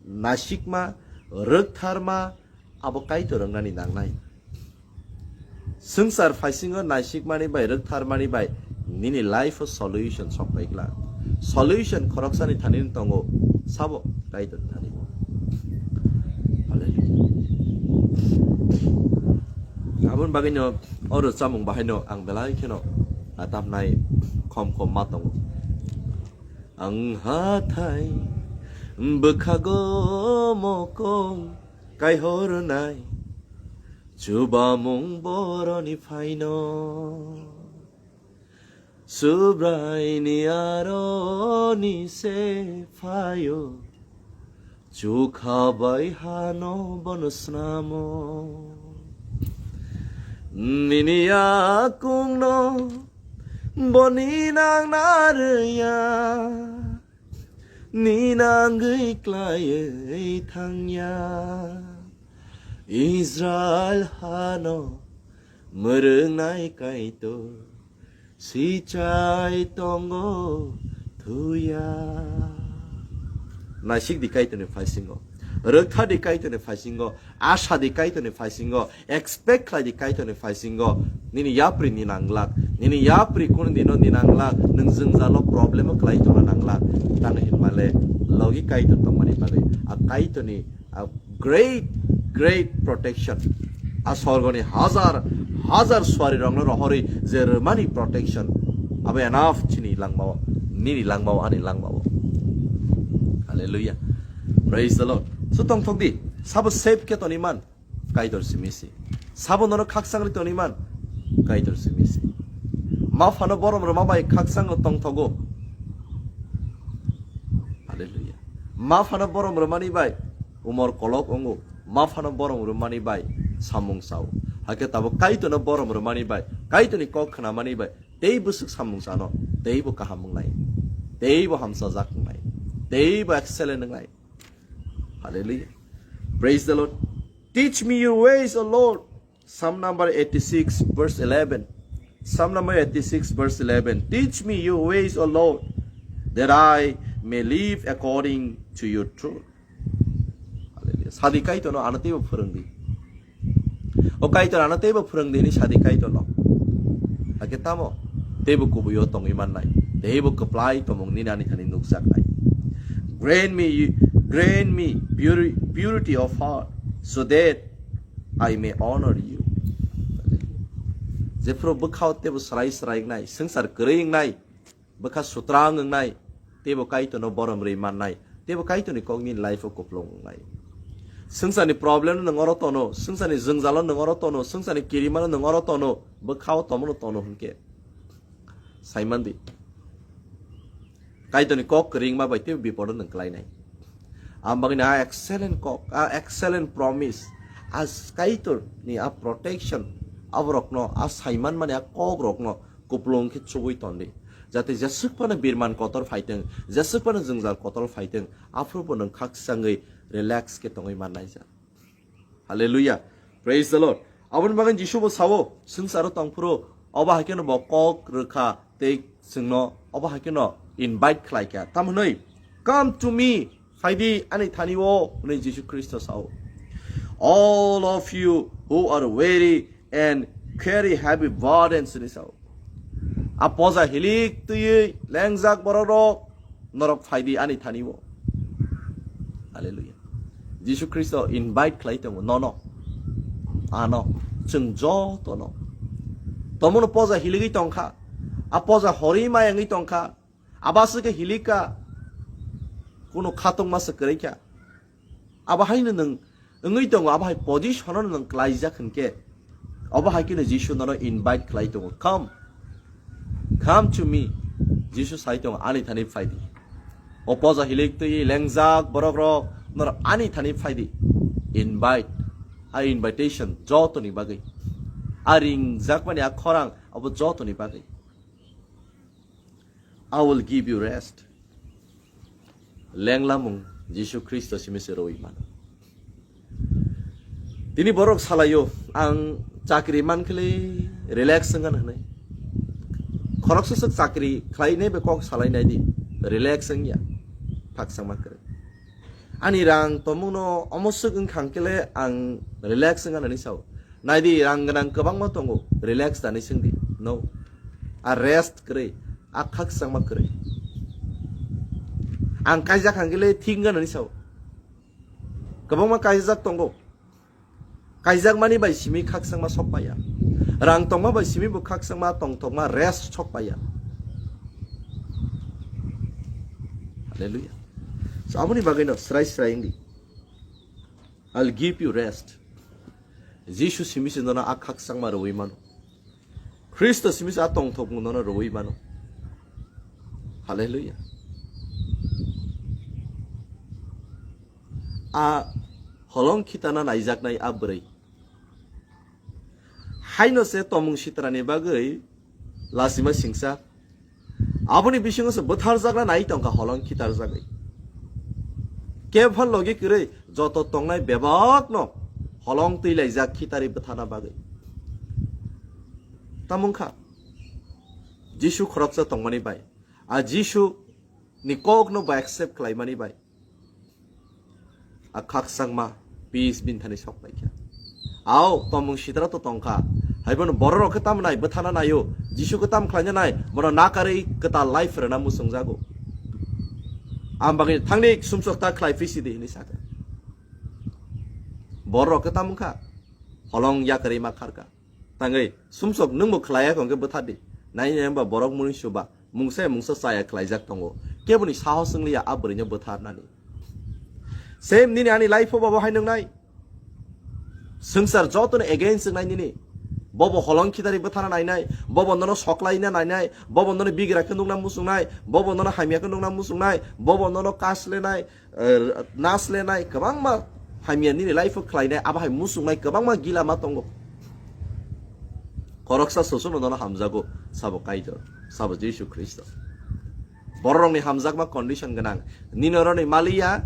nasikma, rwktharma, abo Kaitor wngnani nangnai. Swngchar phaisingo naisikmani bai, rwktharmani bai, nini life o solution sok pai glak. Solution khoroksani thani tongo, sabo Kaitor thani. Hallelujah. Aboni bagwino o rwchapmung bahaino ang belai kheno atamnai khom khom ma tongo. Ang hathai bwkhago mokol kaihornai, chubamung boroni phaino. Subraini aroni se phaio, chukha bai hano bono snamo. Nini yakungno boni nang narwya, ni nangwi klaiwi thangya. Israel hano mwrwngnai Kaitor sichai tongo thuya. Naisik di Kaitorni phaisingo, rwktha di Kaitorni phaisingo, asha di Kaitorni phaisingo, expect khlai di Kaitorni phaisingo. Nini yapri ni nanglak, nini yapri kun dino ni nanglak, nwng jwngjalo problem o khlai tongna nanglak. Tamo hinmale logi Kaitor tongmani bagwi a Kaitorni a great, great protection. A sorgoni hajar hajar suari rokno rohorwi je rwmani protection, abo enough chini langmao, nini langmao, ani langmao. Hallelujah. Praise the Lord. So tongthok di, sabo save khe toni man, Kaitor simi si. Sabo nono khakchang ri toni man, Kaitor simi si. Ma phano borom rwma bai khakchang ro tongthogo. Hallelujah. Ma phano borom rwmani bai umor kolok ongo. Ma phano borom rwmani bai samung sao. Hakhe tabuk Kaitorno borom rwmani bai, Kaitorni kok khnamani bai tei bwswk samung sano, tei bo kaham wngnai, tei bo hamsajak wngnai, tei bo excellent wngnai. Hallelujah. Praise the Lord. Teach me your ways, O Lord. Psalm number eighty-six, verse eleven. Psalm number eighty-six, verse eleven. Teach me your ways, O Lord, that I may live according to your truth. Hallelujah. Sadi Kaitorno ano teibo phwrwng di. O Kaitor ano teibo phwrwng di hwnwi sadi Kaitorno. Hakhe tamo? Teibo kubuio tongwi mannai. Teibo kwplai tongmung nini ani thani nukjaknai. Grant me, grant me puri-, purity of heart, so that I may honor you. Jephru bwkhao teibo swrai swrai wngnai, swngchar kwrwi wngnai, bwkha sutrang wngnai, teibo Kaitorno borom rwi mannai, teibo Kaitorni kokni life-o kuplung wngnai. Swngcharni problem-no nwng oro tono, swngcharni jwngjalo nwng oro tono, swngcharni kirimano nwng oro tono, bwkhao tomono tono hwnkhe. Saimandi. Kaitorni kok kwrwngma bai teibo bipodo nwng klainai. Ang bagwino a excellent kok, a excellent promise, a Kaitorni a protection, aborokno, a saimanmani a kokrokno kuplung khe chubui tondi. Jate jeswk phano birman kotor phaitwng, jeswk phano jwngjal kotor phaitwng, aphuru bo nwng khakchangwi relax khe tongwi mannai ja. Hallelujah. Praise the Lord. Aboni bagwi Jisu bo sao, swngcharo tongphuru, obo hai kheno bo kok rwkha tei chwngno obo hai kheno invite khlai kha. Tamhwnwi, "Come to me," phaidi ani thani o, hwnwi Jisu Khristo sao. "All of you who are weary and carry heavy burdens," hwnwi sao. A poja hilik twiwi lengjak borok rok, norok phaidi ani thani o. Hallelujah. Jisu Khristo invite khlai tongo nono, ano, chwng jotono. Tomono poja hiligwi tongkha, a poja horwi mayangwi tongkha, abaswk khe hilikha, kuno khatungma se kwrwi kha. Abo haino nwng wngwi tongo, abo hai position-o nwng klaijak hwnkhe, obo hai kheno Jisu nono invite khlai tongo, "Come, come to me." Jisu sai tongo, "Ani thani phaidi." O poja hilik twi lengjak borok rok, norok ani thani phaidi. Invite, a invitation jotoni bagwi. A ringjakmani a khorang abo jotoni bagwi. "I will give you rest." Lenglamung Jisu Khristo simi se rwi mano. Tini borok salaio, "Ang chakri mankhe relax wngkha," hwnwi. Khoroksa swk chakri khlainai bai kok salai naidi, relax wngya, thaksa ma kwrwi. Ani rang tongmungno omo swk wngkha hwnkhe le ang relax wngkha hwnwi sao. Naidi, rang gwnang kwbangma tongo, relax da hwnwi swngdi. No. A rest kwrwi, a khakchangma kwrwi. Ang kaijak hwnkhe le thik wngkha hwnwi sao. Kwbangma kaijak tongo. Kaijakmani bai simi khakchangma sok paiya. Rang tongma bai simi bo khakchangma tongthokma rest sok paiya. Hallelujah. So, aboni bagwino srai srai wngdi. "I'll give you rest." Jisu simi se nono a khakchangma rwi mano. Khristo simi se a tongthokmung nono rwi mano. Hallelujah. A holong khitana naijaknai a bwrwi. Haino se tomung sitrani bagwi lasima singsa. Aboni bisingo se bwtharjakna nai tongkha holong khitarjagwi. Kebha logi kwrwi joto tongnai bebakno holong twilaijak khitari bwthana bagwi. Tamungkha Jisu khoroksa tongmani bai, a Jisu ni kokno bo accept khlaimani bai. A khakchangma peace bini thani sok paikha. Ao, tomung sitra to tongkha. Haibono bororok khe tamo nai, bwthana naio. Jisu khe tamo khlaina nai, bono nakarwi kwtal life rwna muchungjago. Ang bagwi thangni sumsok ta khlai phi sidi hinwi sakha. Bororok khe tamo wngkha? Holong yakarwi ma kharkha. Tangwi, sumsok nwngbo khlaiya hwnkhe bwthardi. Nai nai hwnba borok mungwi suba, mungsa ya mungsa chaya khlaijak tongo. Keboni sahos wngliya a bwrwino bwtharnani. Same nini ani life o bobo hai nungnai. Swngchar jotono against wngnai nini. Bobo holong khitari bwthana nainai, bobo nono soklaina nainai, bobo nono bigra khe nukna muchungnai, bobo nono hamya khe nukna muchungnai, bobo nono kaslenai, eh, naslenai, kwbangma hamya nini life o khlainai, abo hai muchungnai kwbangma gila ma tongo. Khoroksa sosono nono hamjago, sabo Kaitor, sabo Jisu Khristo. Bororokni hamjakma condition gwnang. Nini oroni maliya,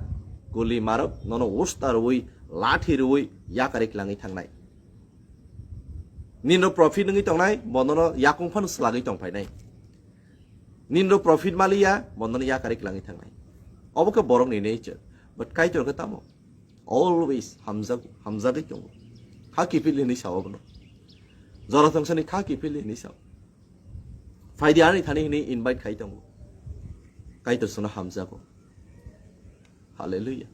guli marok, nono usta rwi, lathi rwi, yakari klangwi thangnai. Nino profit wngwi tongnai, bo nono yakung phano swlagwi tongphainai. Nino profit maliya, bo nono yakari klangwi thangnai. Obo khe borokni nature. But Kaitor khe tamo? Always hamjak, hamjagwi tongo. Kha kiphil hinwi sao bono. Jora thongsani kha kiphil hinwi sao. Phaidi ani thani hinwi invite khai tongo. Kaitor sono hamjago. Hallelujah.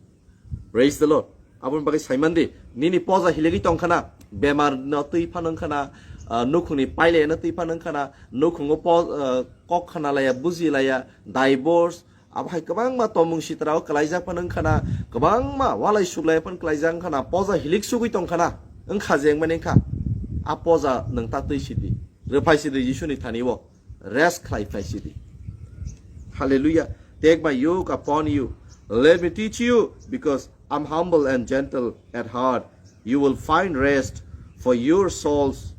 Praise the Lord. Aboni bagwi saimandi, nini poja hilegwi tongkhana, bemar no twi phanang khana, ah, nukhungni pailaya no twi phanang khana, nukhungo po-, ah, kok khana laya, buji laya, divorce, abo hai kwbangma tomung sitra o kwlaijak phanang khana, kwbangma walai suklai phan kwlaijak khana, poja hilik sugwi tongkhana, wngkha jeng mani wngkha. A poja nwng ta twi sidi. Rwphai sidi Jisuni thani o. Rest khlai phai sidi. Hallelujah. Take my yoke upon you. Let me teach you, because I'm humble and gentle at heart. You will find rest for your souls.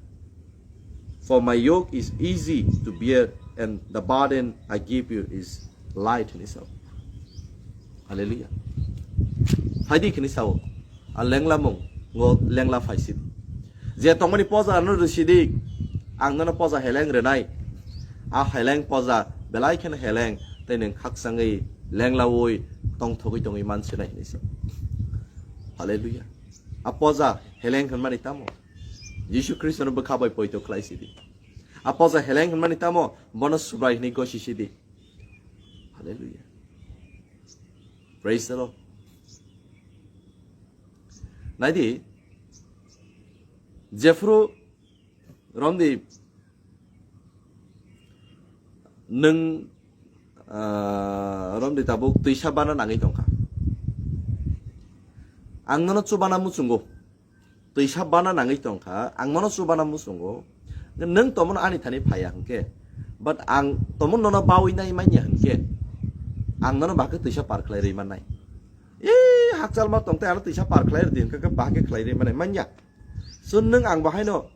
For my yoke is easy to bear, and the burden I give you is light, hinwi sao. Hallelujah. Phaidi khini sao. A lengla mung, ngo lengla phaisi. Je tongmani poja ano rwsidi, ang nono poja heleng rwnai. A heleng poja belai kheno heleng, tei nwng khaksangwi lenglawi tongthogwi tongwi mansinai hinwi sao. Hallelujah. A poja heleng hwnmani tamo? Jisu Khristono bwkha bai poito khlaisidi. A poja heleng hwnmani tamo? Bono Subrai hwnwi gosisidi. Hallelujah. Praise the Lord. Naidi, jephru romdi nwng, ah, romdi tabuk twisa bana nangwi tongkha. Ang nono chubana muchungo. Twisa bana nangwi tongkha, ang nono chubana muchungo. Nwng tomono ani thani phaiya hwnkhe, but ang tomono nono bawi nai manya hwnkhe, ang nono bahai khe twisa par khlai rwi mannai. Ee, hakchal ma tongtwi ano twisa par khlai rwdi hwnkhe, khe bahai khe khlai rwi mannai manya. So nwng ang bahaino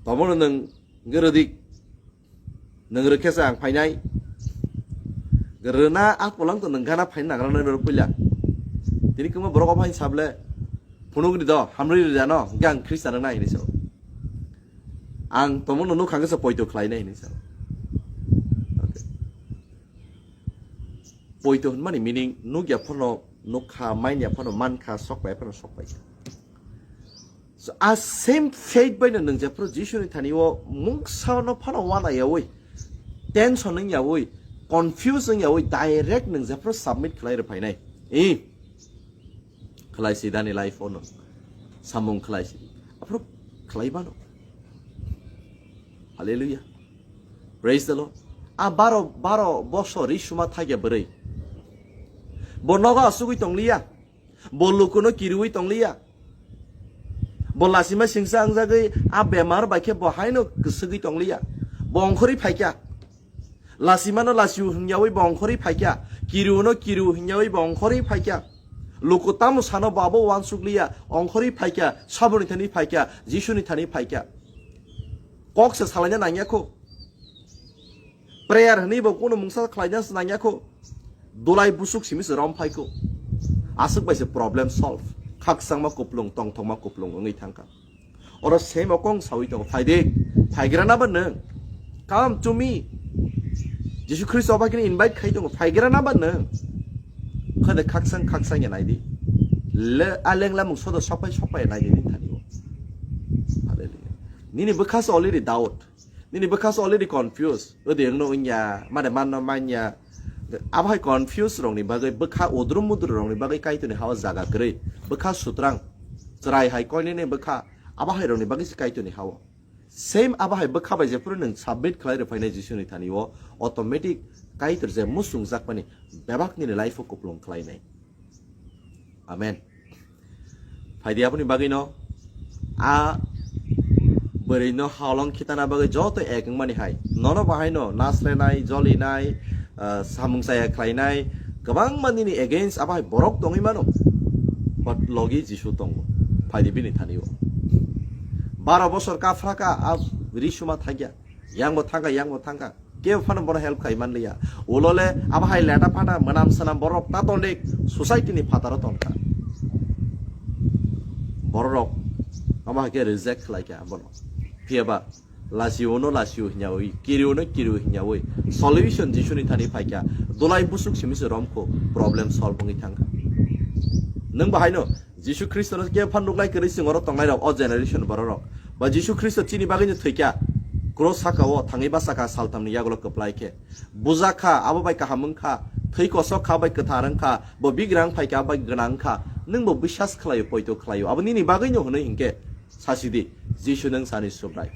tomono nwng hwnkhe rwdi. Nwng rwkhe se ang phainai. Rwna a polang to nwng gana phaina nagra nai rw puila. Tini kwma borok o phain sable. Phunuk ri do, hamri ri jano, hwnkhe ang Khristan wng nai hinwi sao. Ang tomono nuk hangkhe se poito khlai nai hinwi sao. Okay. Poito hwnmani meaning nukya phano nukha, manya phano mankha, sokpai phano sokpai kha. So, a same faith bai no nwng jephru Jisuni thani o mungsa no phano wana yawi, tension wng yawi, confuse wng yawi, direct nwng jephru submit khlai rw phainai. I khlai si dani life o no. Samung khlai si. Aphru khlai bano. Hallelujah. Praise the Lord. A baro, baro bosor ri suma thagya bwrwi. Bo nogo asugwi tongliya. Bo lukuno kiriwi tongliya. Bo lasima singsa wngjagwi a bemar bai khe bo haino kwswgwi tongliya. Bo ongkhorwi phaikha. Lasimano lasiu hwnyawi bo ongkhorwi phaikha. Kiriuno kiriu hwnyawi bo ongkhorwi phaikha. Luku tamo sano bo abo uansukliya, ongkhorwi phaikha, saboni thani phaikha, Jisuni thani phaikha. Kok se salaina nangya kho. Prayer hwnwi bo kuno mungsa khlaina se nangya kho. Dulai busuk simi se rom phai kho. Aswk bai se problem solve. Khakchangma kuplung, tongthokma kuplung wngwi thangkha. Oro same okong sawi tongo, "Phaidi, phaigra na ba nwng? Come to me." Jisu Khristo bai khe invite khai tongo, "Phaigra na ba nwng?" Khade khaksang khaksang ya naidi. Le, a lengla mung sodo sokpai sokpai ya naidi nini thani o. Hallelujah. Nini bwkha se already doubt. Nini bwkha se already confused. Odi wngno wngya, mane manno manya. Abo hai confused rokni bagwi bwkha udrum mudrum rokni bagwi Kaitorni hao jaga kwrwi. Bwkha sutrang. Chwrai hai koinene bwkha. Abo hai rokni bagwi se Kaitorni hao. Same abo hai bwkha bai jephuru nwng submit khlai rw phainai Jisuni thani o, automatic Kaitor je muchungjakmani bebak nini life o kuplung khlainai. Amen. Phaidi aboni bagwino a bwrwino halong khitana bagwi joto ek wngmani hai. Nono bahaino naslenai, jolinai, ah, samung chaya khlainai, kwbangma nini against abo hai borok tongwi mano. But logi Jisu tongo. Phaidi bini thani o. Baro bosor kaphraka a risuma thakya. Yangbo thangka, yangbo thangka. Kebo phano bono help khai manliya. Ulole abo hai leta phata mwnam swnam borok ta tongdik society ni phataro tongkha. Borok abo hai khe reject khlaikha bono. Phiyaba lasio no lasio hinyawi, kirio no kirio hinyawi. Solution Jisuni thani phaikha. Dulai busuk simi se romkho problem solve wngwi thangkha. Nwng bahaino Jisu Khristono khe phan rwknai kwrwi chwng oro tongnairok, o generation bororok. Ba Jisu Khristo chini bagwino thwikha, cross sakao thangwi bachakha saltamni yagulo kwplai khe. Bujakha, abo bai kaham wngkha, thwi kosok kha bai kwthar wngkha, bo bigrang phaikha bai gwnang wngkha. Nwngbo biswas khlaio, poito khlaio. Abo nini bagwino hwnwi hinkhe sasidi, Jisu nwng sani Subrai.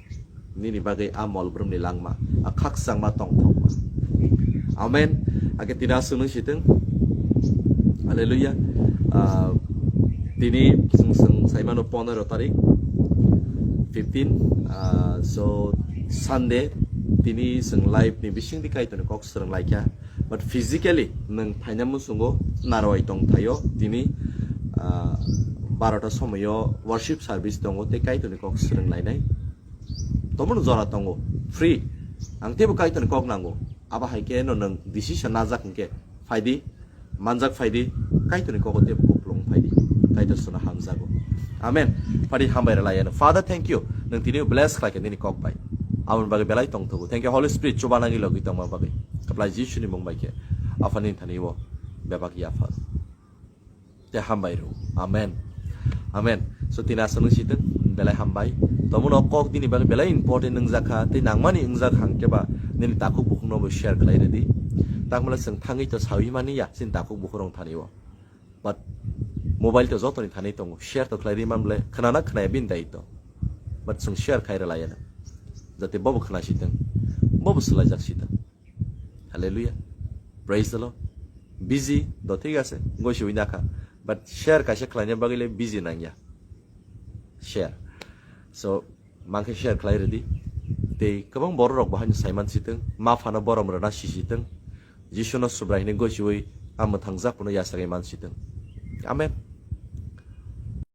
Nini bagwi a mol brumni langma, a khakchangma tongthokma. Amen. Ake tini aswk nung sitwng. Hallelujah. Ah, tini chwng, chwng saimano pondro tarik, fifteen. Ah, so Sunday, tini chwng live ni bisingdi Kaitorni kok swrwng laikha. But physically nwng phaina muchungo narwai tong thaio tini, ah, barota somoio worship service tongo tei Kaitorni kok swrwng lainai. Tomono jora tongo, free. Ang teibo Kaitorni kok nango. Abo hai khe no nwng decision najak hwnkhe phaidi, manjak phaidi, Kaitorni kogo teibo kuplung phaidi. Kaitor chwngno hamjago. Amen. Phaidi hambai rwlaiano. Father, thank you. Nwng tini bless khlaikha nini kok bai. Aboni bagwi belai tongthogo. Thank you, Holy Spirit, chubanani logi tongma bagwi. Kwplai Jisuni mung bai khe. Aphani thani o bebak yaphar. Te hambai rw. Amen. Amen. So tini aswk nung sitwng, belai hambai. Tomono kok dini bagwi belai important wngjakha, tei nangmani wngjakha hwnkhe ba nini takhuk bukhukno bo share khlai rwdi. Takmala chwng thangwi to sawi mani ya, chini takhuk bukhukrok thani o. But mobile to jotoni thani tongo, share to khlai rwi man bole, khwnana khwnaya bini daitw. But chwng share khai rwlaiya na. Jate bobo khwna sitwng, bobo swlaijak sitwng. Hallelujah. Praise the Lord. Busy, do thik ase, goi siwi nakha. But share kaisa khlaina bagwi le busy nangya. Share. So, mankhe share khlai rwdi. Tei kwbang borok rok bo haino saiman sitwng, ma phano borom rwna sisitwng. Jisuno Subrai hwnwi goi siwi a mwthang jak phano yachagwi man sitwng. Amen.